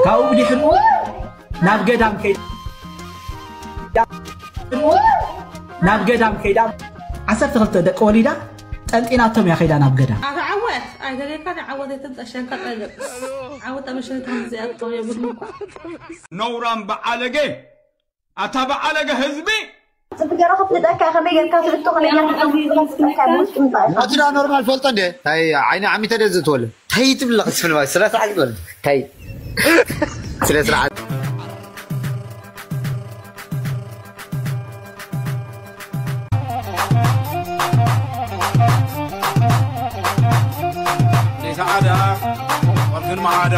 ካብኡ ብድሕሪኡ ናብ ገዳም ከይዳ ናብ ገዳም ከይዳ ዓሰርተ ክልተ ደቂ ወሊዳ ጠንጢናቶም እያ ከይዳ ናብ ገዳም። ኣታ ዓወት ኣይደልየካ ንዓወት ኣይትምጠሸንካ ጠልቅ ዓወት ጠመሸንካ ከምዚኣ ትኸውን የብሉን እኳ። ነውራም በዓለገ ኣታ በዓለገ ህዝቢ ጽብገራ ክትደካ ከመይ ጌርካ ትብቶ ከመይ ጌርካ ትብቶ ኣቲ ዳ ኖርማል ፈልጦ እንዴ ታይ ዓይኒ ዓሚተ ደ ዝእትወለ ታይ ትብለ ክትፍል ማለት ስለ ስርዓት ይበል ታይ ስለ ስርዓት ሰዓዳ ወርክን መዓዳ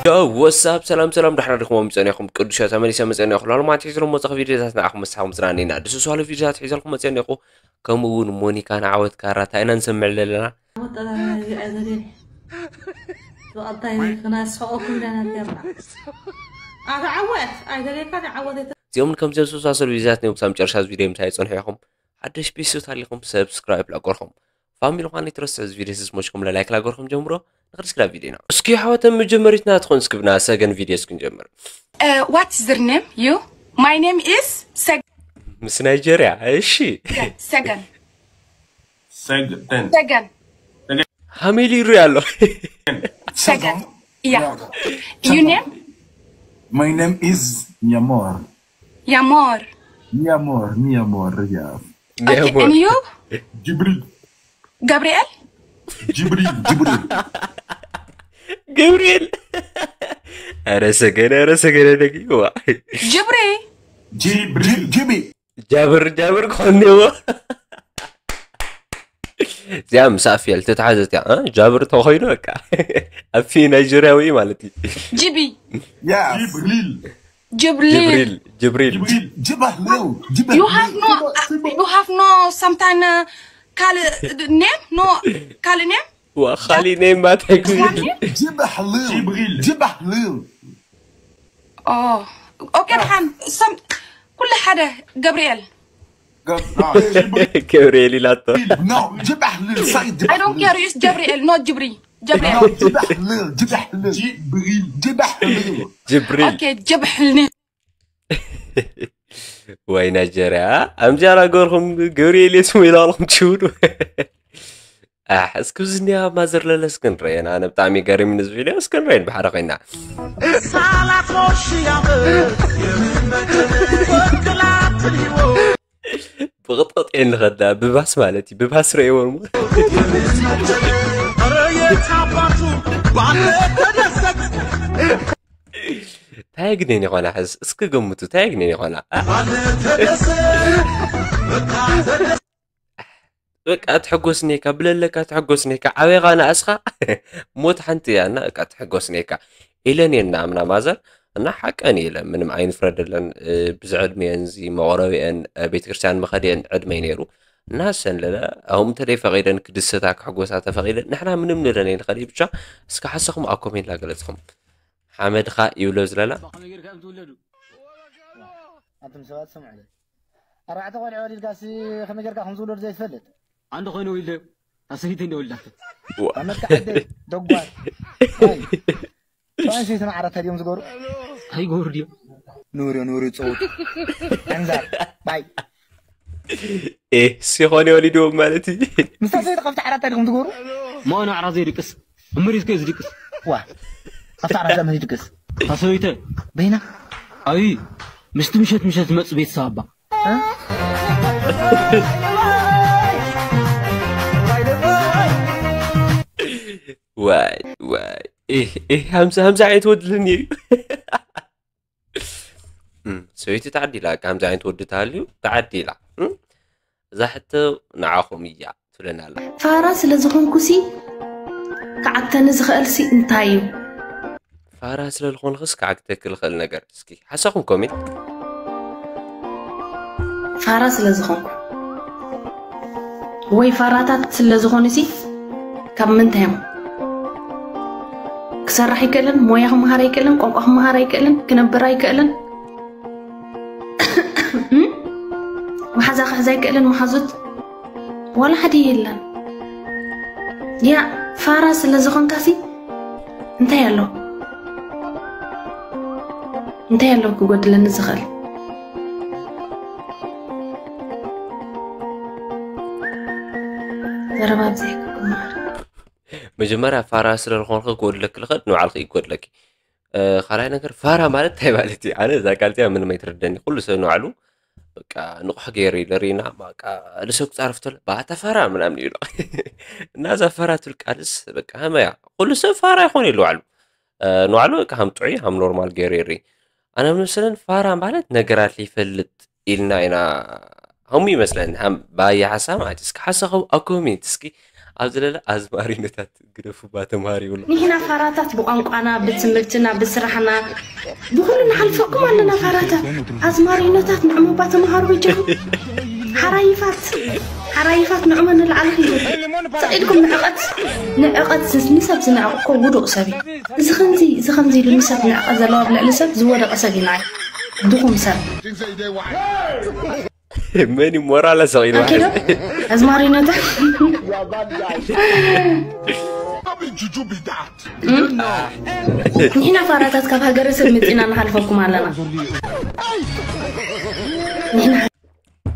Yo, what's up? ሰላም ሰላም ዳሕና ድኹም ሚጸኒኹም ቅዱሻት ተመሊሰ መጸኒኹም ላሉ ማለት ሒዝሎም ወጻኺ ቪዲዮታት ንዓኹም መሳኹም ዝናኒና ድስሷሉ ቪዲዮታት ሒዘልኩም መጸኒኹ ከምኡ እውን ሞኒካ ንዓወት ካራ እንታይ ኢና ንሰምዕ ዘለና ወጣና ሪኣ ዘለ ብቐጣይ ክናስሐቆኩም ኢና ነገርና ኣታ ዓወት ኣይደለካ ንዓወት እዚኦም ከም ዘመሳሰሉ ቪዲዮታት እዮም ክሳብ መጨረሻ ቪዲዮ ምሳይ ጸንሑ ኢኹም ሓደሽ ቤተሰብ ታሊኹም ሰብስክራይብ ላቆርኹም ፋሚሊ ኳን ይትረስዕ እዚ ቪዲዮ ስስ ሞሽኩም ለላይክ ላገርኩም ጀምሮ ንክርስክላ ቪዲዮና እስኪ ሓወተን መጀመሪትና ትኾን እስክብና ሰገን ቪዲዮ እስክንጀምር Uh, what's your name? You? My name is Seg- ምስ ናይጀርያ እሺ Segan. ሰግተን Segan. ሃሜሊ ይሩይ ኣሎ Segan. Yeah. You name? My name is Nyamor. Yamor. Nyamor, Nyamor, yeah. Okay, and you? Jibril. Gabriel? Jibril, Jibril. ገብርኤል ኧረ ሰገነ ኧረ ሰገነ ነጊዋ Jibril. Jibril. Jibi. ጃብር ጃብር ክኾን ነዎ እዚኣ ምስ ኣፍየል ተተሓዘት እያ እ? ጃብር ተኾይኑ በቃ ኣፊ ናይጀርያዊ ማለት እዩ Jibi. Yeah. Jibril. Jibril. ጅብሪል ጅብሪል Jibah Lil. Jibah You have no, uh, you have no sometime uh, call uh, name? No, call name? ዋ ካሊ ነይ ማታይ Call name? Jibah Lil. Jibril. Jibah Lil. Oh, okay, الحمد. Some, كل حدا Gabriel. Gab- ah, Jibril. ገብርኤል ኢላቶ No, Jibah Lil. Say Jibah I don't Lil. Care, use Gabriel, not Jibri. No, Gabriel. Jibah Lil. Jibah Lil. Jibril. Jibah Lil. ጅብሪል Okay, جبحلني. ወይ ናይጀርያ ኣምዚ ኣላገርኩም ገብርኤል የስሙ ኢላልኩም ትሽውዱ ኣሕ እስኪ ዝኒያ ማዘር ለለስ ክንረየን ኣነ ብጣዕሚ ገሪምኒ ዝብኢልዮ እስክንረየን ብሓደ ኮይና ብቕጥቕጥ እየ ንኸዳ ብባስ ማለት እዩ ብባስ ረእይዎ እሞ እንታይ ግኔን ይኾና ሕዝ እስኪ ገምቱ እንታይ ግኔን ይኾና በቃ ትሕጎስ ኔካ ብለለካ ትሕጎስ ኔካ ዓበኻ ንኣስኻ ሞት ሓንቲ እያ እና በቃ ትሕጎስ ኔካ ኢለን እየን ንኣምና ማዘር እና ሓቀን ኢለን ምንም ኣይንፍረደለን ብዝዕድሚአን እዚ መቕረቢአን ቤተክርስትያን መኸዲአን ዕድመይ ነይሩ እና ሰን ለለ ኣሁም እንተደይ ፈቒደን ክድሰታ ክሕጎሳ ተፈቒደ ንሕና ምንም ንለን ኣይንኸዲ ብቻ እስከ ሓሰኹም ኣብ ኮሜንት ላገለጽኹም ሓመድኻ ይብሎ ዝለላ ኣንቱም ሰባት ስምዑ ኣርባዕተ ቆልዑ ወሊድካሲ ከመይ ጌርካ ከም ዝውለዱ ዘይትፈልጥ ኣንድ ኮይኑ ወልደ ኣሰይተይ እንደ ወልዳት ኣመትካ ዓደ ደጓል ሰይትን ዓራት ድዮም ዝገሩ ኣይገብሩ ድዮም ንውርዮ ንውርዮ ዝፀውጡ ኣንዛር ባይ ኤ ሲኾነ ወሊድዎም ማለት እዩ ምስታ ሰይቲ ካብቲ ዓራት ድኹም ትገብሩ መሆኑ ዓራት ዘይድቅስ እምሪት ከ ዝድቅስ ዋ ካብቲ ዓራት ለምን ይድቅስ ታሰበይተ በይና ኣይ ምስቲ ምሸት ምሸት ዝመፅ ቤተሰብ ኣባ ዋይ ዋይ ይህ ይህ ሀምሳ ሀምሳ አይነት ወድልን ይዩ ሰበይቲ ተዓዲላ ከምዚ ዓይነት ወዲ ተሃልዩ ተዓዲላ እዛ ሕቶ ንዓኹም እያ ትብለና ኣላ ፋራ ስለ ዝኾንኩሲ ክዓግተኒ ዝኽእልሲ እንታይ እዩ ፋራ ስለ ዝኾንኽስ ክዓግተኪ ዝኽእል ነገር እስኪ ሓሳኹም ኮሜንት ፋራ ስለ ዝኾንኩ ወይ ፋራታት ስለ ዝኾኑሲ ካብ ምንታይ እዮም ክሰርሕ ኣይክእልን ሞያ ክመሃር ኣይክእልን ቋንቋ ክመሃር ኣይክእልን ክነብር ኣይክእልን መሓዛ ክሕዝ ኣይክእልን መሓዙት ዋላ ሓደ የለን ያ ፋራ ስለ ዝኾንካሲ እንታይ ኣሎ እንታይ ኣሎ ክጎድለኒ ዝኽእል? ዘረባ ብዘይ ክመሃር። መጀመርያ ፋራ ስለ ዝኾንኪ ክጎድለኪ ልኸድ ንባዕልኺ ይጎድለኪ። ካልኣይ ነገር ፋራ ማለት እንታይ ማለት እዩ? ኣነ እዛ ቃል እዚኣ ምንም ኣይትረደኒ። ኩሉ ሰብ ንባዕሉ በቃ ንቑሕ ገይሩ ይለሪና በቃ ንሰብ ክጻረፍ ተሎ ባታ ፋራ ምናምን ይብሎ። እና እዛ ፋራ ትብል ቃልስ በቃ ሃመያ ኩሉ ሰብ ፋራ ይኾን ኢሉ ባዕሉ ንባዕሉ በቃ ሃም ጥዑይ ሃም ኖርማል ገይሩ ይርኢ። ኣነ መሰለን ፋራ ማለት ነገራት ይፈልጥ ኢልና ኢና። ሃሙ ይመስለኒ ሃም ባየ ሓሳብ ማለት እስኪ ሓሳኹም ኣብ ኮሜንት እስኪ ኣብ ዘለለ ኣዝማሪነታት ግደፉባ ተምሃር ይብሉ። ንሕና ፋራታት ብቋንቋና ብትምህርትና ብስራሕና ብኩሉ ንሓልፈኩም ኣለና ፋራታት። ኣዝማሪነታት ንዕሙባ ተምሃሩ በጃኹም። ሓራይፋት ሓራይፋት ንዕመ ንላዕሊ ኪዱ። ስቕ ኢልኩም ንዕቐት ንዕቐት ንሰብ ዝንዕቕ እኮ ውዱቕ ሰብ እዩ። እዚ ከምዚ እዚ ከምዚ ኢሉ ንሰብ ንዕቐት ዘለዎ ኣብ ልዕሊ ሰብ ዝወደቐ ሰብ እዩ ንዓይ። ድኹም ሰብ። መን እዩ ሞራል ኣሰቒልዋ? ኣኪዶ ኣዝማሪነታ ንሕና ፋራታት ካብ ሃገረ ሰብ መፂና ንሓልፈኩም ኣለና። ንሕና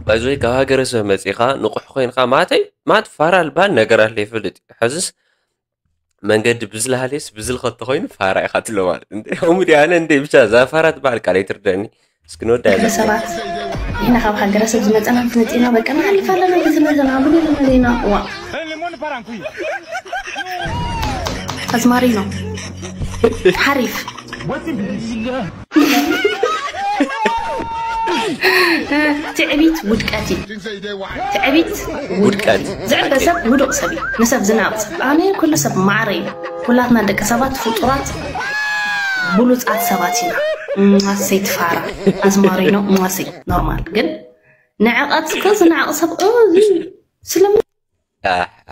ባይዘወይ ካብ ሃገረ ሰብ መፂኻ ንቑሕ ኮይንካ ማተይ ማት ፋራ ልባል ነገር ኣለ ይፈልጥ እዩ። ሕዝስ መንገዲ ብዝለሃልየስ ብዝልኸቶ ኮይኑ ፋራ ኢኻ ትብሎ ማለት እንደ ከምኡ ድያ ኣነ እንደ ብቻ እዛ ፋራ ትበሃል ቃል ኣይትርደኒ። እስኪ ንወዳ እያ ንሕና ዘ ሰባት ንሕና ካብ ሃገረ ሰብ ዝመፀና ምስ መፂና በቃ ንሓልፍ ኣለና ብዝመዘና ብገለ መለና እዋ ኣዝማሪኖ ሓሪፍ ትዕቢት ውድቀት እዩ። ትዕቢት ውድቀት። ዝዕበ ሰብ ውዱቕ ሰብ እዩ። ንሰብ ዝናቕ ሰብ ኣነ ኩሉ ሰብ ማዕረ እዩ። ኩላትና ደቂ ሰባት ፍጡራት ብሉፃት ሰባት ኢና። ማሰይ ትፋራ ኣዝማሪኖ ማሰይ ኖርማል ግን ንዕቐት እኮ ዝንዕቕ ሰብ እ፣ እዚ ስለምን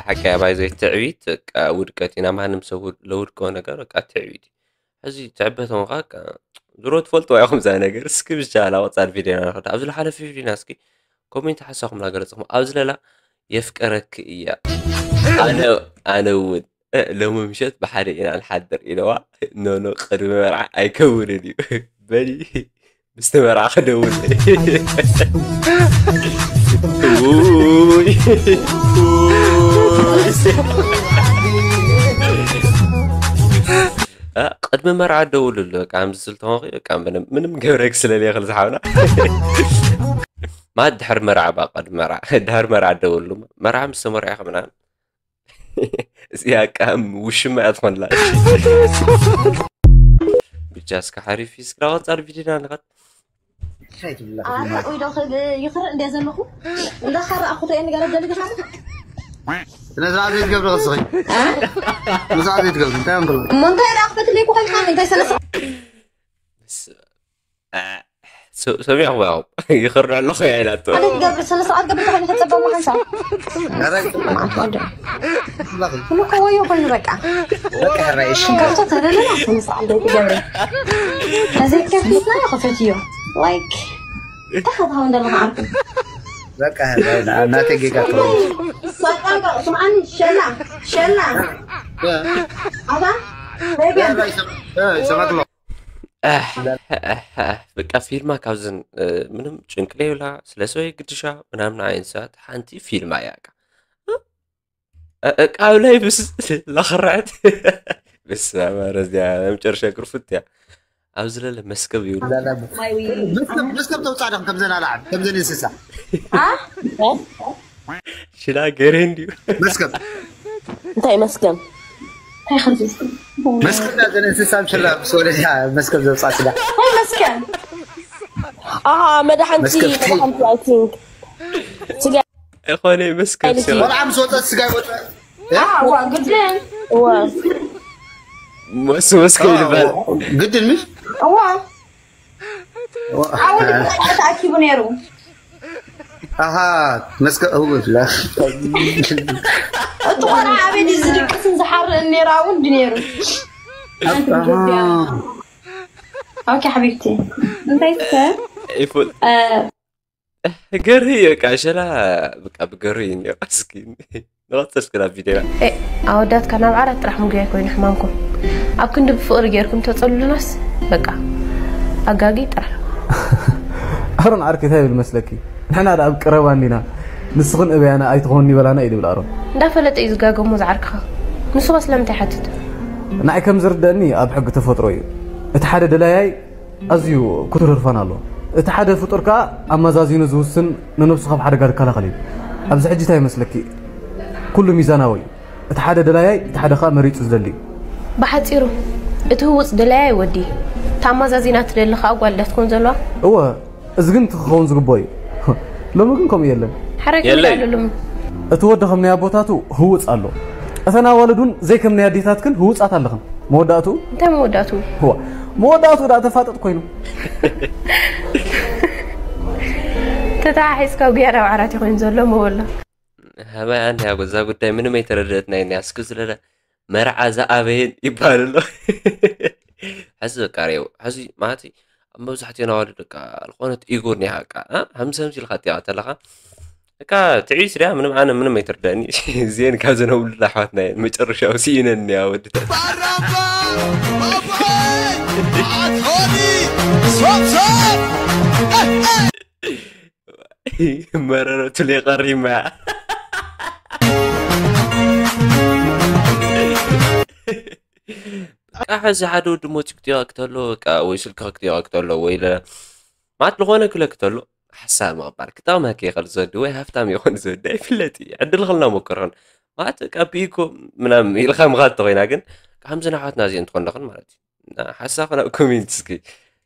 ሓቂ ባይዘይ ትዕቢት በቃ ውድቀት ኢና። ማንም ሰብ ለውድቀው ነገር በቃ ትዕቢት እዩ። ሕዚ ትዕበቶም ከዓ ድሮ ትፈልጥዋ ኢኹም እዛ ነገር። እስኪ ብቻ ላወፃል ቪዲዮና ንኸድ ኣብዚ ዝሓለፈ ቪዲዮና እስኪ ኮሜንት ሓሳኹም ላገለፅኹም ኣብዚ ለላ የፍቀረክ እያ ኣነ ኣነ እውን እ፣ ሎሚ ምሸት ብሓደ ኢና ንሓድር ኢለዋ። ኖኖ ቅድሚ መርዓ ኣይከውንን እዩ በሊ ምስቲ መርዓ ክደውል ውይ፣ ውይ። እ፣ ቅድሚ መርዓ ደውልሉ በቃ ከምዚ ስልተኾንኩ በቃ ምንም ምንም ገብረግ ስለለየኽል ዝሓውና ማለት ድሕሪ መርዓ ባ ቅድሚ መርዓ ድሕሪ መርዓ ደውልሉ መርዓ ምስ ተመርዕኹ ምናምን እዚኣ ቃም ውሽማ እያ ትኾንላ። ብቻ እስከ ሓሪፍ እዩ። እስከ ቀጻሊ ቪዲዮና ንኸድ። እንታይ ትብላ ኣረ ወይ ዶ ክብ ይኽር እንደ ዘለኹ እንዳ ኻራ ኣኹቶ የን ጋር ደልግኻ ስነ ስርዓት ዘይትገብሪ ክስኺ ስነ ስርዓት ዘይትገብሪ እንታይ እንክሎ እሞ እንታይ ደኣ ክፈትለይ ኩኸልካ እንታይ ሰለሰ ሰሚዕኹም ያው ይኽር ኣለኹ እያ ኢላቶ። ኣደ ትገብር ስነ ስርዓት ገብር ተኾይኑ ከጸበሙ ሓንሳ ኧረ ኩሉ እኮ ወዮ ኮይኑ በቃ በቃ ራይሽ ሽንካርቶ ተደለና ስነ ስርዓት ዘይትገብሪ ነዚ ከፊትና ክፈትዮ ላይክ ተኸታው እንደለኻ ዓርኩ በቃ ናተ ጌጋ ትሆን ስምዓኒ ሸላ ሸላ ኣታ ይሰማክሎ በቃ ፊልማ ካብዝን ምንም ጭንቂ ለይብላ ስለ ሰበይ ግድሻ ምናምን ዓይነት ሰባት ሓንቲ ፊልማ እያ ቃ ቃብ ላይ ብስ ላኽርዐት ብስ ኣማረ እዚኣ ናይ መጨረሻ ግርፍት እያ ኣብ ዝለለ መስከብ ይብሉ መስከብ ተውፃእ ዶም ከምዘን ኣልዓል ከምዘን እንስሳ ሽላ ገሬ እንዲዩ መስከብ እንታይ መስከም መስከብ ዳ ዘን እንስሳ ምሽላ ምስ ወለድያ መስከብ ዘውፃእ ስጋ እንታይ መስከም ኣሃ መድሓንቲ መድሓንቲ I think ስጋ ዝኾነ መስከብ ኣይነት ሲሆን ቆልዓ ምስ ወፀ ስጋ ይወፀ ዋ ግድን እወ መስ መስከብ ይባል ግድን ምሽ እዋ ኣወል ተኣኪቡ ነይሩ ኣሃ መስከ እውላ እቲ ቆልዓ ኣበይ ድዩ ዝድቅስን ዝሓርእ ነይሩ ኣውን ድነይሩ ኦኬ ሓቢብቲ እንታይ ትከ ይፉል ገርሂ በቃ ሸላ በቃ ብገርሂ እኒኦ እስኪ ንቐፅል እስኪ ናብ ቪድዮና ኣወዳት ካብ ናብ ዓራት ጥራሕ ምጉያይ ኮይኑ ሕማምኩም ኣብ ክንዲ ብፍቕሪ ጌርኩም ተፀሉሉናስ በቃ ኣጋጊ ጥራሕ። ኣሮን ዓርኪ እንታይ ይብል መስለኪ? ንሕና ደኣ ኣብ ቀረባ እንዲና፣ ንስኽን እበያና ኣይትኾን ይበላና እዩ ዝብል ኣሮን። እንዳፈለጠ እዩ ዝጋገሞ ዝዓርክኻ። ንሱ ከ ስለምንታይ ሓትት? ንዓይ ከም ዝርደእኒ ኣብ ሕጊ ተፈጥሮ እዩ። እቲ ሓደ ደላያይ ኣዝዩ ክቱር ህርፋን ኣለዎ። እቲ ሓደ ፍጡር ከኣ ኣመዛዚኑ ዝውስን ንነብሱ ካብ ሓደጋ ዝከላኸል እዩ። ኣብዚ ሕጂ እንታይ ይመስለኪ? ኩሉ ሚዛናዊ እዩ። እቲ ሓደ ደላያይ እቲ ሓደ ከኣ መሪጹ ዝደሊ እዩ። ብሓጺሩ እቲ ህውጽ ደላያይ ወዲ እታ ኣማዛዚና ትደሊ ከኣ ጓል ዳትኮን ዘለዋ እወ እዚ ግን እቲ ክኸውን ዝግብኦ እዩ። ሎሚ ግን ከምኡ የለን። ሓረግ የለይ። ይብላሉ ሎሚ። እቲ ወዲ ከም ናይ ኣቦታቱ ህውጽ ኣሎ። እተን ኣዋልድ እውን ዘይከም ናይ ኣዴታትክን ህውጻት ኣለኽን። መወዳእትኡ እንታይ መወዳእትኡ? ህዋ መወዳእትኡ ደኣ ተፋጠጥ ኮይኑ። ተተሓሒዝካ ጉያ ናብ ዓራት ኮይኑ ዘሎ መወሎ። ሃባይ ኣንድያ እዛ ጉዳይ ምንም ኣይተረደአትናይ እኒኣ እስኪ ዝለለ መርዓ ዝኣበየን ይበሃል ኣሎ። ሕዚ በቃ ሬው ሕዚ ማለት ኣብ መብዛሕትኡ ናዋልድ በቃ ዝኾነት ኢጎ እኒሃ በቃ እ? ሃምስ ሃምስ ኢልካ እቲኣ ተለኻ በቃ ትዕቢስ ድያ ምንም ኣነ ምንም ኣይትርደእኒ። እዚአን ካብ ዘነብሉላ ኣሕዋትና እየን መጨረሻው ስኢነን እኒኣ ወዲ ተባራባ ባባይ ኣትሆኒ ሶብሶብ መረረቱ ለይቀሪማ በቃ ሕዚ ሓደ ወዲ ሞፂ ክጥየቐክ ተሎ በቃ ወይ ስልኪ ክጥየቐክ ተሎ ወይ ለ ማለት ዝኾነ ክለክ ተሎ ሓሳብ ምቕባል ክጠቕመክ ይኽእል ዘወዲ ወይ ሃፍታም ይኹን ዘወዲ ኣይፍለጥ እዩ ዕድል ክልና ሞከርኽን ማለት በቃ ብኢኮ ምናም ኢልካ ምኻድ ተኾይና ግን ከምዚ ናሕዋትና እዚኦ እንትኾን ለኽን ማለት እዩ ሓሳብ ናብ ኮሜንት እስኪ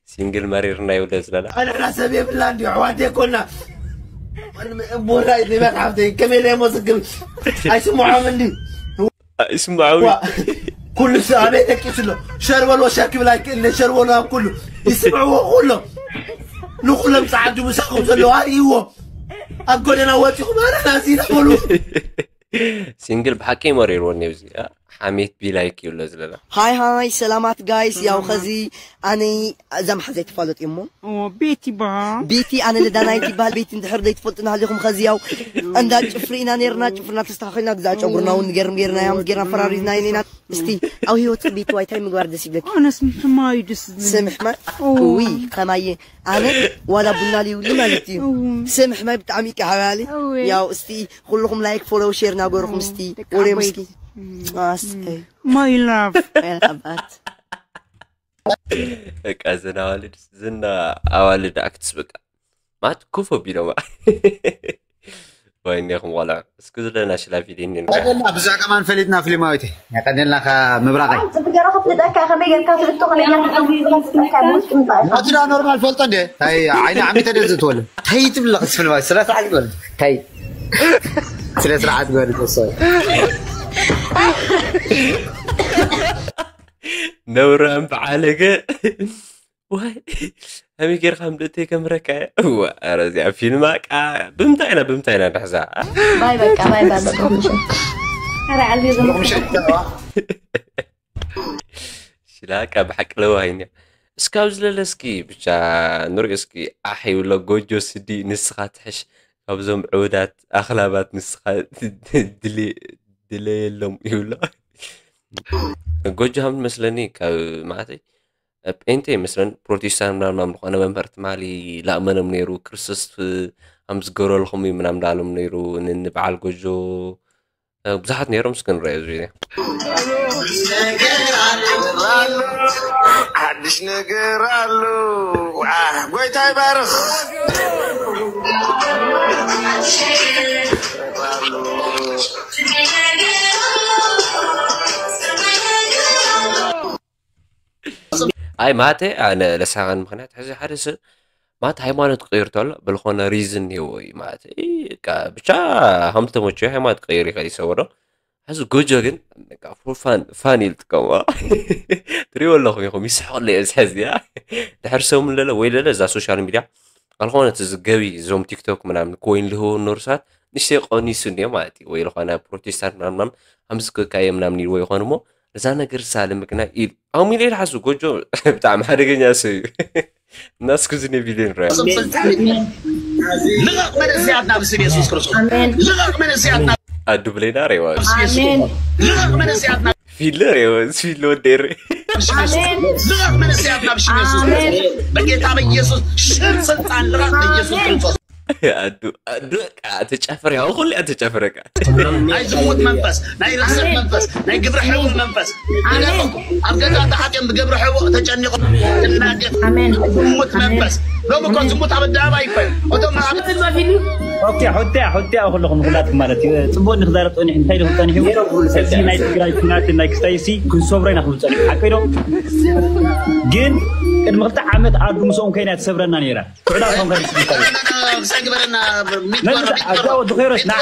ሲንግል መሪርና ይውለ ዝለና ኣነና ሰብ የብላ እንዲ ኣሕዋት የኮና ቦራይ ንመት ሓፍተይ ከመይ ኢለ ሞስግብ ኣይስምዖም እንዲ ይስምዓዊ ኩሉ ሰብ ኣበይ ደቂሱ ኣሎ ሸርበሎ ሸክ ብላ ይክእል ሸርበሎ ኣብ ኩሉ ይስምዕዎ ኩሎም ንኩሎም ፃዓዱ ምሳኹም ዘለዋ ይዎ ኣብ ጎደና ወፂኹም ኣነና ሲና በሉ ሲንግል ብሓቂ መሪርዎ እኒኦ እዚ ሓሜት ቢላይክ ይብሎ ዝለና ሃይ ሃይ ሰላማት ጋይስ ያው ኸዚ ኣነ እዛ መሓዘይ ትፋለጥ እሞ ቤቲ በሃል ቤቲ ኣነ ለዳናይት ይበሃል ቤቲ እንድሕር ዘይትፈልጡ ናሃሊኹም ኸዚ ያው እንዳ ጭፍሪ ኢና ነርና ጭፍርና ተስተኻኺልና ግዛ ጨጉርና እውን ገርም ገርና ያም ገርና ፈራሪዝና ኢና እስቲ ኣብ ህይወት ቤቲ ዋይታይ ምግባር ደስ ይብለክ ኣነስ ምሕማዩ ደስ ስምሕማ ውይ ከማየ ኣነ ዋላ ቡና ልይብሉ ማለት እዩ ስምሕማይ ብጣዕሚ ይቀሓባሊ ያው እስቲ ኩልኹም ላይክ ፎሎው ሼር ናገርኹም እስቲ ወሬም እስኪ ኣስተይ my love ኣባት በቃ ዝና ኣዋልድ ዝና ኣዋልድ ኣክትስ በቃ ማለት ኮፍ ኣቢሎማ ወይኔኹም ቆልዑ እስኪ ዘለና ሽላ ፊልም ብዙሕ ከማን ፈሊጥና ፍሊማዊት የቀኒልና ምብራቐይ ገረኹ ፍልጠካ ከመይ ጌርካ ትልጦ ከመይ ጌርካ ኣቲ ዳ ኖርማል ፈልጦ እንደ ታይ ዓይኒ ዓሚተ ደ ዝትወለ ታይ ትብለ ክስፍል ማለት ስለ ስርዓት ግበር ታይ ስለ ስርዓት ግበር ተሰ ነውራም በዓለገ ዋይ ከመይ ጌርካ ምድእተይ ከምረካ እየ እዋ ኧረ እዚኣ ፊልማ ቃ ብምንታይ ኢና ብምንታይ ኢና ንሕዛ ባይ በቃ ባይ ባይ በቃ ምሸት ኧረ ዓልቢ ዘምሸት ሽላቃ ብሓቂ ለዋሂን እያ እስካብ ዝለለ እስኪ ብቻ ንሪኦ እስኪ ኣሕ ይብሎ ጎጆ ስዲ ንስኻ ትሕሽ ካብዞም ዕውዳት ኣኽላባት ንስኻ ድለየሎም ይብሎ ጎጆ ሃም መስለኒ ካብ ማለተይ ጴንጤ ይመስለን ፕሮቴስታንት ምናምን ዝኾነ መምህር ትማሊ ላእመኖም ነይሩ ክርስቶስ ከም ዝገበረልኩም እዩ ምናምን ዳሎም ነይሩ ንበዓል ጎጆ ብዙሓት ነይሮም እስኪ ንረኣዮ እዚ ሓድሽ ነገር ኣሎ ጎይታ ይባርኽ ኣይ ማተ ኣነ ለሳኸን ምክንያት ሕዚ ሓደ ሰብ ማት ሃይማኖት ክቅይር ተሎ ብልኾነ ሪዝን ኒዎ እዩ ማለት ብቻ ሃምተመቸ ሃይማኖት ክቅይር ይኽእል ይሰወዶ ሕዚ ጎጆ ግን ፋን ፋን ኢል ጥቀምዋ ትሪዎ ኣለኹም ኢኹም ይስሐቅለ እየ ዝሐዚ ድሕር ሰሙን ለለ ወይ ለለ እዛ ሶሻል ሚድያ ኣልኾነ እቲ ዝገቢ እዞም ቲክቶክ ምናምን ኮይን ልህቦ ኖርሳት ንሽተይ ቀኒሱ እንዲዮ ማለት እዩ ወይ ዝኾነ ፕሮቴስታንት ምናምን ከምዚ ክካየ ምናምን ኢልዎ ይኾን እሞ እዛ ነገር ሳልምክና ኢሉ ኣሚለ ኢልሓሱ ጎጆ ብጣዕሚ ሓደገኛ ሰብ እዩ እናስኩዝኒ ቢልዮን ራ ልቐቕ መንእሰያትና ብስም የሱስ ክርስቶስ ልቐቕ መንእሰያትና ኣዱ ብለይና ሬዋ ልቐቕ መንእሰያትና ፊለር የወዝ ፊሎ ደረ ልቐቕ መንእሰያት ናብ ሽም የሱስ በጌታ በኢየሱስ ሽም ስልጣን ልቐቕ በኢየሱስ ክርስቶስ። ኣዱ ኣዱ በቃ ተጨፈር ያው ሁሉ ተጨፈረካ። ናይ ዝሙት መንፈስ፣ ናይ ርክሰት መንፈስ፣ ናይ ግብረ ሕቡእ መንፈስ። ኣብ ገዛ ተሓትዮም ብግብረ ሕቡእ ተጨኒቖም እናገፍ ዝሙት መንፈስ። ሎም እኮ ዝሙት ኣብ ኣደባባይ ይኮን እቶም ኣብ ኦኬ፣ ሑትያ ሑትያ ኩለኹም ንኩላትኩም ማለት እዩ። ጽቡቅ ንክዛረብ ጸኒሑ እንታይ ኢሉ ጸኒሑ እዚ ናይ ትግራይ ኩናት ናይ ክስታይሲ ክንሰብሮ ኢና ክብል ጸኒሑ ሓቂ ዶ? ግን ቅድሚ ክልተ ዓመት ኣዱ ምስኦም ኮይና ትሰብረና ነይራ። ትዕዳ ኮንፈረንስ ይባላል። ክሳይ ግበረና መን ኣዛ ወዲ ኸይሮስ ንዓ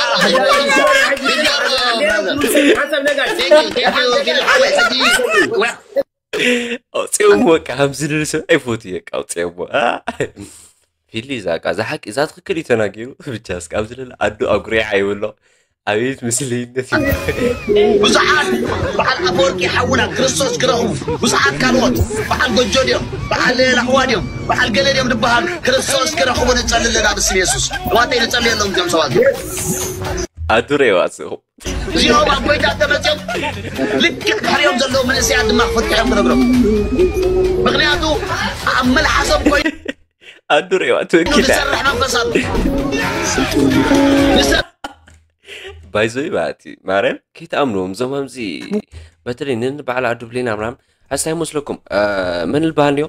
ኣውፅኦም በቃ ከምዚ ልብል ሰብ ኣይፎቱ እየ ኣውፅኦም። ፊሊ እዛ ቃ እዛ ሓቂ እዛ ትክክል እዩ ተናጊሩ። ብቻ እስኪ ኣብዚ ለለ ኣዱ ኣጉሪዓ ይብሎ። ኣቤት ምስልይነት እዩ። ብዙሓት በዓል ኣፈወርቂ ሓውና ክርስቶስ ክረኽቡ ብዙሓት ካልኦት በዓል ጎጆ ድዮም በዓል ላሕዋ ድዮም በዓል ገለ ድዮም ዝበሃሉ ክርስቶስ ክረኽቡ ንጸሊ ኣለና ብስም የሱስ። ዋተይ ንጸልየሎም እዚኦም ሰባት። ኣዱ ሬዋ ስኹም እዚኦም ኣብ ጎይታ ተመፅኦም ልክዕ ድሕሪኦም ዘለዉ መንእሰያት ድማ ክፍትሖም ክነግሮም። ምክንያቱ ኣብ መልሓሶም ኮይኑ ኣዱ ሬዋ ትክክል እያ። ዝሰርሕ መንፈስ ኣሎ። ባይዞይ ባቲ ማርያም ከይትኣምንዎም እዞም ከምዚ በተለይ ንበዓል ዓዱ ብሌና ምናምን ሓስታ ይመስለኩም መን ልበሃል ኒዮ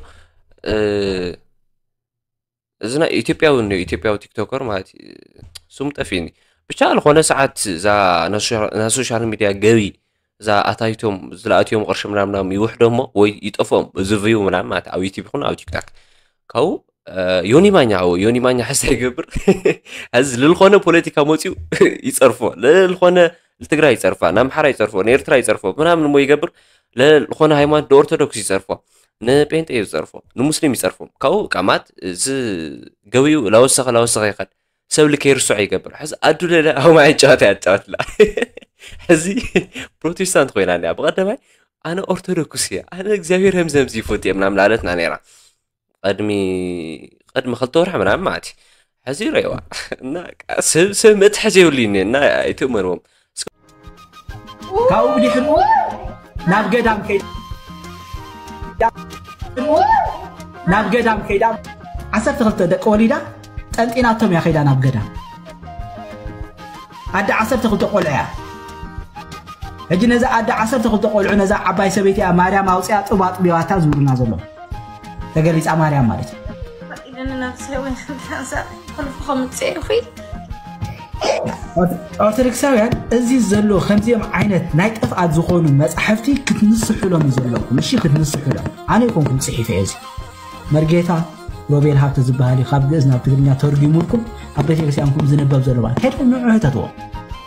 እዚ ናይ ኢትዮጵያዊ ኒዮ ኢትዮጵያዊ ቲክቶከር ማለት እዩ። ስሙ ጠፊኒ ብቻ ዝኾነ ሰዓት እዛ ናይ ሶሻል ሚዲያ ገቢ እዛ ኣታይቶም ዝለኣትዮም ቅርሺ ምናምናም ይውሕዶ እሞ ወይ ይጠፍኦም እዚ ቪው ምናምን ማለት ኣብ ዩቲብ ይኹን ኣብ ቲክታክ ካብኡ ዮኒ ማኛ ው ዮኒ ማኛ ሕሳ ይገብር ሕዚ ልልኾነ ፖለቲካ መፅኡ ይፀርፎ ልልኾነ ንትግራይ ይፀርፋ ንኣምሓራ ይፀርፎ ንኤርትራ ይፀርፎ ምናምን እሞ ይገብር ልልኾነ ሃይማኖት ንኦርቶዶክስ ይፀርፎ ንጴንጤ ይፀርፎ ንሙስሊም ይፀርፎም ካብኡ ቃማት እዚ ገቢኡ ላወሰኸ ላወሰኸ ይኸድ ሰብ ልከ ይርሶዕ ይገብር ሕዚ ኣዱ ለለ ኣውማዒ ጨዋታ ያጫወትላ ሕዚ ፕሮቴስታንት ኮይና ያ ብቀደማይ ኣነ ኦርቶዶክስ እየ ኣነ እግዚኣብሔር ህምዚ ህምዚ ይፈት እየ ምናምን ላለትና ነይራ ቅድሚ ቅድሚ ክልተ ወርሒ ምናምን ማለት እዩ ሕዚ ረይዋ እና ሰብ ሰብ መትሐዚ የብሉ እና ኣይትእመንዎም ካብኡ ብድሕሪኡ ናብ ገዳም ከይዳ ናብ ገዳም ከይዳ ዓሰርተ ክልተ ደቂ ወሊዳ ጠንጢናቶም እያ ከይዳ ናብ ገዳም ኣደ ዓሰርተ ክልተ ቆልዑ እያ ሕጂ ነዛ ኣደ ዓሰርተ ክልተ ቆልዑ ነዛ ዓባይ ሰበይቲ እያ ማርያም ኣውፅያ ጡብ ኣጥቢዋታ ዝብሉና ዘሎ ተገሊፃ ማርያም ማለት እዩ ፈቂደኒ ነብሰይ እውን ሓንሳብ ሕልፉ ከምፅእ ኢኹ ኦርቶዶክሳውያን እዚ ዘሎ ከምዚኦም ዓይነት ናይ ጥፍኣት ዝኾኑ መፃሕፍቲ ክትንስሕሎም እዩ ዘለኩም እሺ ክትንስሕሎም ኣነ ይኮንኩም ፅሒፈ እዚ መርጌታ ሮቤል ሃብተ ዝበሃል እዩ ካብ ግእዝ ናብ ትግርኛ ተርጉሙልኩም ኣብ ቤተክርስትያንኩም ዝንበብ ዘሎ ማለት ከድኩም ንዑ ህተትዎ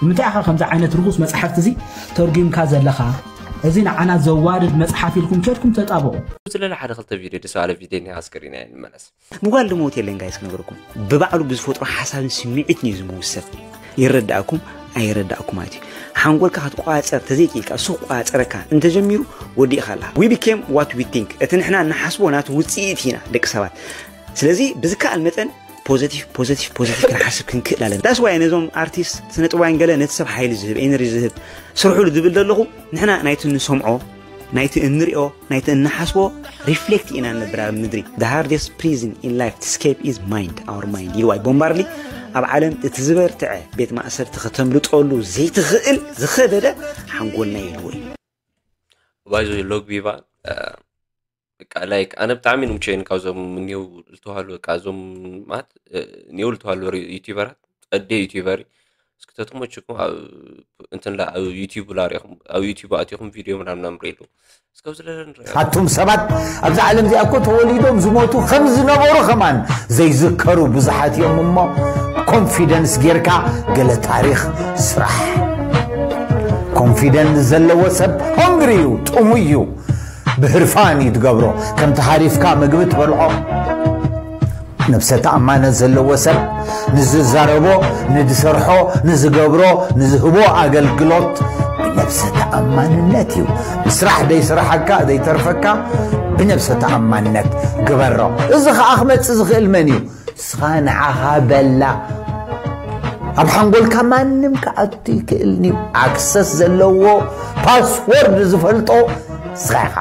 ንምንታይ ኢኻ ከምዚ ዓይነት ርኩስ መፅሓፍቲ እዚ ተርጉምካ ዘለኻ እዚ ንዓና ዘዋርድ መፅሓፍ ኢልኩም ከድኩም ተጣብቑ ዝለለ ሓደ ክልተ ቪድዮ ደስ ባለ ቪድዮ ኒ ኣስክሪን እያ ንመለስ ምጓል ድመውት የለን ጋይስ ክነገርኩም ብባዕሉ ብዝፈጥሮ ሓሳብን ስምዒትን እዩ ዝምውሰን ይረዳእኩም ኣይረዳእኩም ማለት እዩ ሓንጎልካ ክትቋፀር ተዘይክኢልካ እሱ ክቋፀረካ እንተጀሚሩ ወዲእካ ኣለካ we became what we think እቲ ንሕና ንሓስቦ ናቱ ውፅኢት ኢና ደቂ ሰባት ስለዚ ብዝከኣል መጠን positive positive positive ክንሓስብ ክንክእል ኣለና that's why ነዞም ኣርቲስት ስነጥባውያን ገለ ነቲ ሰብ ሓይሊ ዝህብ energy ዝህብ ስርሑሉ ዝብል ዘለኹ ንሕና ናይቲ ንሰምዖ ናይቲ እንሪኦ ናይቲ እንሓስቦ reflect ኢና ንነብር ኣብ ምድሪ the hardest prison in life to escape is mind our mind ኢልዋ ቦምባርሊ ኣብ ዓለም እቲ ዝበርትዐ ቤት ማእሰርቲ ከተምልጠሉ ዘይትኽእል ዝኸበደ ሓንጎልና ኢልዎ እዩ ባይዞ ሎግቢባ በቃ ላይክ ኣነ ብጣዕሚ ንምቸይን ካብዞም ኒው ልተዋሉ በቃ እዞም ማለት ኒው ልተዋሉ ዩቲበራት ጸዴ ዩቲበር እዩ እስኪ ተትመችኩም ኣብ እንትን ላ ኣብ ዩቲዩብ ላሪኹም ኣብ ዩቲዩብ ኣቲኹም ቪድዮ ምናምን ኣምሪሉ እስከ ኣብዚ ለለ ንሪኦ ኣቱም ሰባት ኣብዚ ዓለም እዚኣ እኮ ተወሊዶም ዝሞቱ ከም ዝነበሩ ከማን ዘይዝከሩ ብዙሓት እዮም እሞ ኮንፊደንስ ጌርካ ገለ ታሪኽ ስራሕ ኮንፊደንስ ዘለዎ ሰብ ሆንግሪ እዩ ጥሙይ እዩ ብህርፋን እዩ ትገብሮ ከምቲ ሃሪፍካ ምግቢ ትበልዖ ነብሰ ተኣማነት ዘለዎ ሰብ ንዝዛረቦ ንዝሰርሖ ንዝገብሮ ንዝህቦ ኣገልግሎት ብነብሰ ተኣማንነት እዩ ስራሕ ደይስራሓካ ደይተርፈካ ብነብሰ ተኣማንነት ግበሮ እዚ ከዓ ክመፅእ ዝኽእል መን እዩ ንስኻ ንዓኻ በላ ኣብ ሓንጎልካ ማንም ክኣቱ ይክእልኒ ኣክሰስ ዘለዎ ፓስወርድ ዝፈልጦ ንስኻ ኢኻ።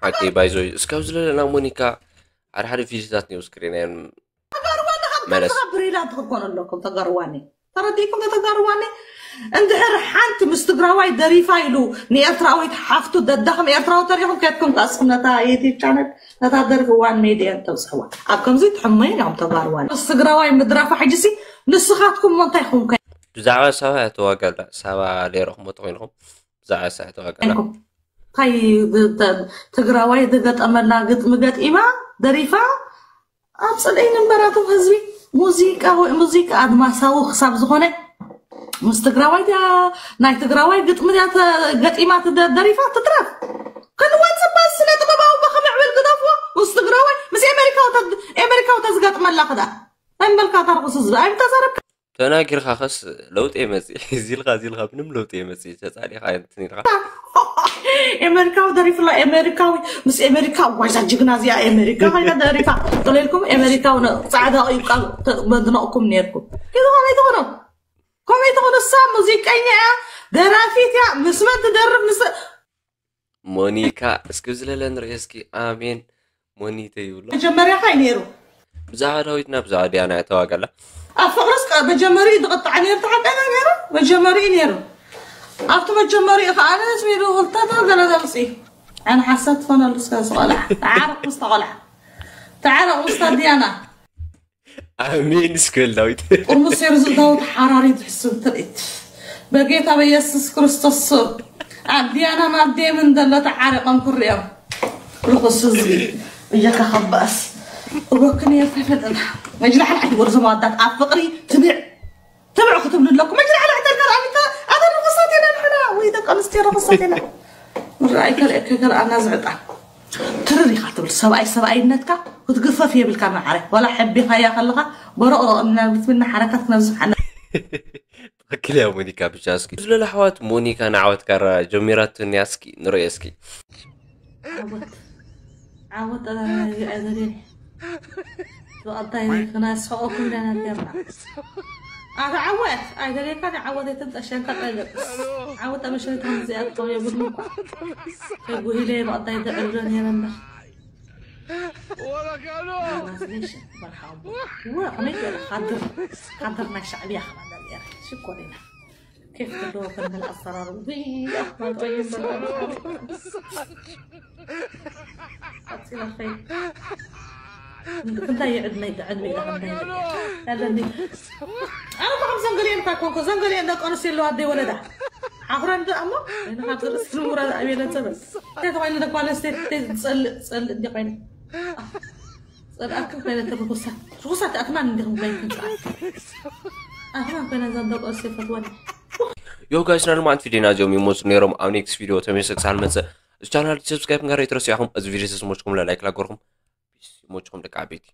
ሓቂ ባይዞይ እስካብ ዝለለና ሞኒካ ሓደ ሓደ ቪዲዮታት ኒው ስክሪን እየን መለስ ብሪላንት ክትኮኑ ኣለኩም። ተጋርዋኒ ተረዲእኩም ተጋርዋኒ። እንድሕር ሓንቲ ምስ ትግራዋይ ደሪፋ ኢሉ ንኤርትራዊት ሓፍቱ ደዳኹም ኤርትራዊ ተሪኹም ከድኩም ካስኩም ነታ ዩቲብ ቻነል ነታ ደርፊ ዋን ሚድያን ተብፅሕዋ። ኣብ ከምዚ ትሕመዩ ኢኹም ተጋርዋኒ። ምስ ትግራዋይ ምድራፋ ሕጂሲ ንስኻትኩም ሞ እንታይ ኹም ከ ብዛዕባ ሳባ እያ ተዋጋላ ሳባ ሌረኹሞ ተኮይንኹም ብዛዕባ ሳባ ተዋጋላ እንታይ ትግራዋይ ዝገጠመላ ግጥሚ ገጢማ ደሪፋ ኣብ ፅልኢ ንበራቶም ህዝቢ ሙዚቃ ወይ ሙዚቃ ኣድማሳዊ ክሳብ ዝኾነ ምስ ትግራዋይ ድያ ናይ ትግራዋይ ግጥሚ ድያ ገጢማ ደሪፋ ትትረፍ ክንወፅባ ስነ ጥበባዊ ብኸመይ ዕብል ግደፍዎ ምስ ትግራዋይ ምስ ኤሜሪካዊ ተዝገጥመላ ክዳ ናይ መልካ ታርኩስ ህዝቢ ኣይምተዛረብካ ተናጊርካ ኸስ ለውጢ የመፅእ እዚ ኢልካ እዚ ኢልካ ምንም ለውጢ የመፅእ ተፃሊኻ እንትን ኢልካ ኤመሪካዊ ደሪፍላ ኤመሪካዊ ምስ ኤመሪካ ዋዛ ጅግና እዚኣ ኤመሪካ ኮይና ደሪፋ ጥሌልኩም ኤመሪካዊ ፃዕዳ እዩ ቃል መድነቕኩም ነርኩም እዚ ከመይ ትኾኑ ከመይ ትኾኑ እሳ ሙዚቀኛ እያ ደራፊት እያ ምስ መን ትደርፍ ምስ ሞኒካ እስኪ ዝለለ ንርኢ እስኪ ኣሜን ሞኒተ ይብሎ መጀመርያ ካይ ነይሩ ብዛዕባ ዳዊትና ብዛዕባ ዲያና እተዋገላ ኣብ ፍቅርስ መጀመሪኡ ዝቕጣዕ ነይሩ ተሓቀና ነይሩ መጀመሪኡ ነይሩ ኣብቲ መጀመሪኡ ከዓ ነስሚሩ ክልተታ ገለ ዘምፅእ ኣነ ሓሳብ ትኾነሉ እስከ ዝቆልዓ ተዓረቕ ምስ ተቆልዓ ተዓረቕ ምስታ ዲያና ኣሜን እስክብል ዳዊት ጥርሙስ ሴርዙ ዳዊት ሓራሪ ዝሕስብ ትርኢት በጌታ በኢየሱስ ክርስቶስ ስም ኣብ ዲያናን ኣብ ዴምን ዘሎ ተዓረቐም ክሪኦም ርኹስ ህዝቢ እጀካ ከባእስ እወክን እየ ፈለጥና መጅላሕላሕ ይበሉ ዘማወዳት ኣብ ፍቅሪ ትብዕ ትብዕ ክትብሉ ኣለኩም መጅላሕላሕ ተልካ ኣሚታ ኣተ ርኹሳት ኢና ንሕና ወይ ደቂ ኣንስትዮ ርኹሳት ኢና ምርኣይ ከርእየካ ከልኣና ዝዕጣ ትርር ኢኻ ትብል ሰብኣይ ሰብኣይነትካ ክትግፈፍ የብልካ መዓረ ዋላ ሕቢኻያ ከለኻ በረቕ እናብልትብልና ሓረካት ክነብዝሕ ሓና ትኽክል እያ ሞኒካ ብቻ እስኪ ዝለለ ኣሕዋት ሞኒካ ንዓወት ካራ ጀሚራትኒ እስኪ ንርኢ እስኪ ዓወት ዓወት ጠላና ይኣዘሬ ብቐጣይ ክናስሕቆኩም ደና ገርና ኣታ ዓወት ኣይደሌካ ንዓወት የትምጠሸንካ ጠልቅስ ዓወት ጠመሸንካ ከምዚኣ ክኸው የብሉ እኳ ተጉሂለ ብቐጣይ ዘዕርዶ ነይረ እምበር ካድር ናይ ሻዕብያ ከማንዳ ነረ ሽኮሪና ኬፍ ዘለዎ ከንበል ኣሰራሩ እንታይ ይዕድመይ ዕድመ ኣለኒ ኣነ ከም ዘንገሊአን እኳ ኮንኮ ዘንገሊአን ደቂ ኣንስትዮ ኣለዋ ደይ ወለዳ ሓኹረን ዶ እሞ ንኻብ ዝርእስ ንሙራ ኣቤለን ሰበል እንታይ ተባይለ ደጓለ ስቴት ዝፀልእ ዝፀልእ እንዲ ኮይነ ጸላእክን ኮይነ ርኹሳት ርኹሳት ኣትማን እንዲኹም ኮይንኩም ጸዓት ኣትማን ኮይነ ዘንደቆ ሲፈትወን ዮ ጋይስ ና ልማዓንቲ ቪዲዮና እዚኦም ይመስሉ ነይሮም ኣብ ኔክስት ቪዲዮ ተመልሰ ክሳብ መፀ እዚ ቻናል ሰብስክራይብ ንጋር ይትረሱ ኢኹም እዚ ቪዲዮ ተስሞችኩም ላይክ ላገርኩም ይሞችኩም ደቂ ዓበይቲ